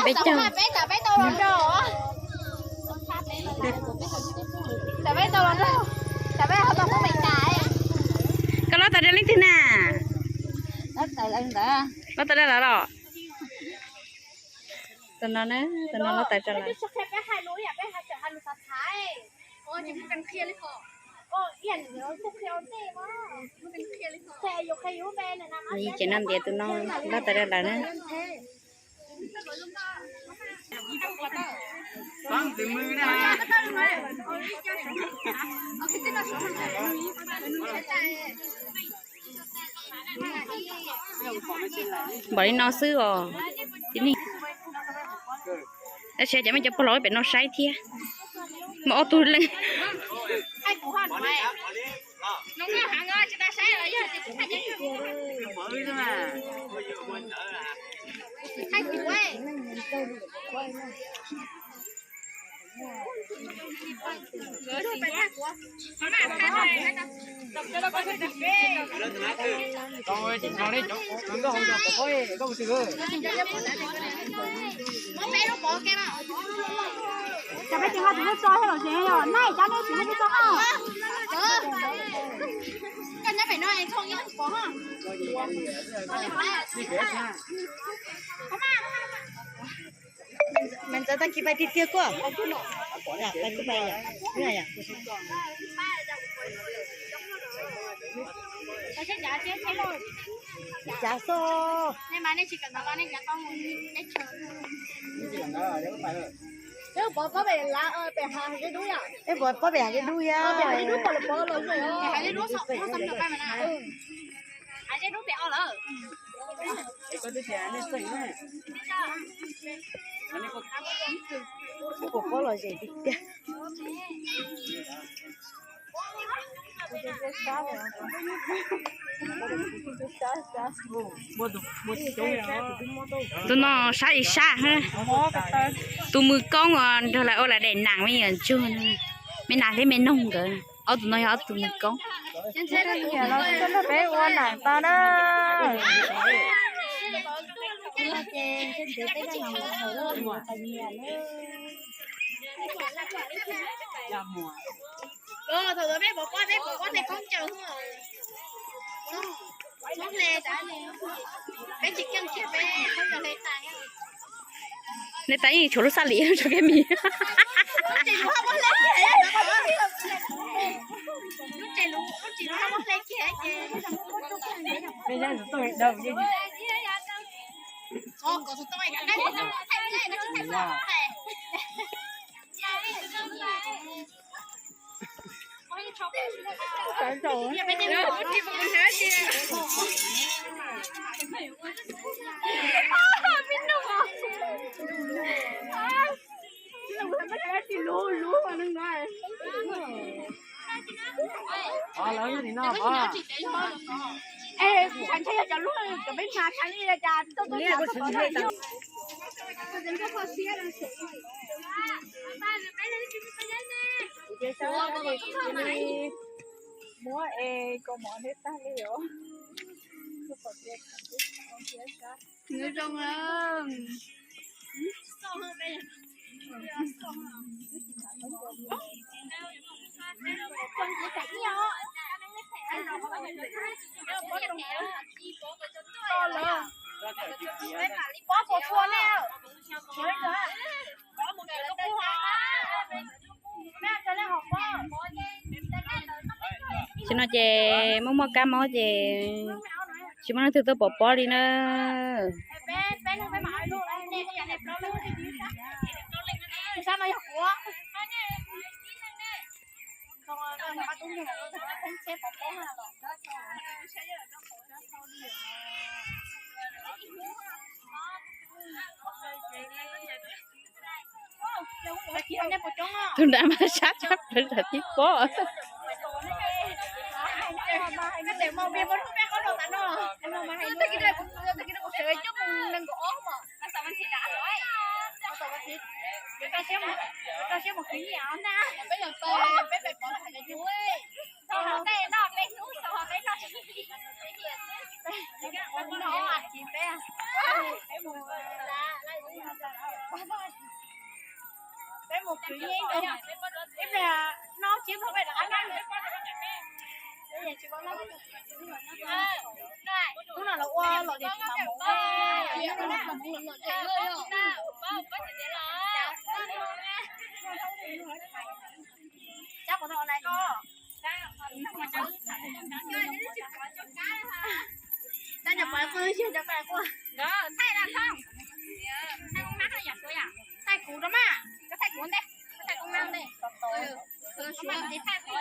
Peb caug. Peb tau los nrog. Koj lob tawm rau leej twg na? Lob tawm rau lawv los? Tus no na, tus no lob tawm rau lawv. Ces no ntiav tus no lob tawm rau lawv na. Npaum li no xwb os. Tab sis cov me cov pog los pem no saib thiab. Muaj ob tug leej. Cov peb tsis nqa tus lub tso thiab los tsev os, nab cov nej tsis muaj lub tso hos. Maiv Ntxawm tag kis pais tiag tiag kuj. Pais kuj pais yom. Cav xwb. Peb puas pab pem hav zeb dub yom? Puas pab los zem tiag tiag. Tus no sab li sab. Tus mws koob nrog lawv ua lawv daim nam me nyuam ntsuag. Me nas thiab me noog nkawd. Ob tug no yog ob tug mws koob. Peb ua nam tau na. Hle tas yeej tshuav lub xab lim rau kev mis. Muab es kaus mom nteb tag li os. Nws zoo lawm. Pob txhua txhua ne. Tam sim no ces muaj muaj kab mob ces tsis muaj leej twg tuaj pov pob li na. Tus nram mas sab tshaj plaws, tib pob. Peb mus khwv nyiaj ib pliag, noj tsib plaub peb rov qab na. Hnub no lawv ua lom zem tsis mam mus. Tsab puas tau online koj? Tsab nyuam pov pw yog cov koj quaj. Thaij kuv rau mas, koj thaij kuv ua ntej, koj thaij koob nab ua ntej. Suav thaij kuv.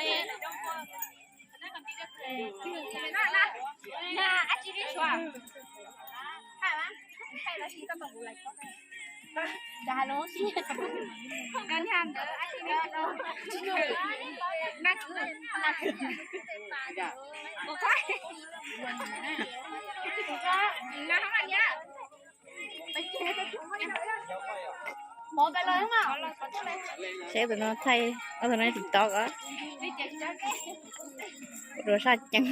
Saib tus no thaij, ob tug no TikTok os. Dua saj ceev.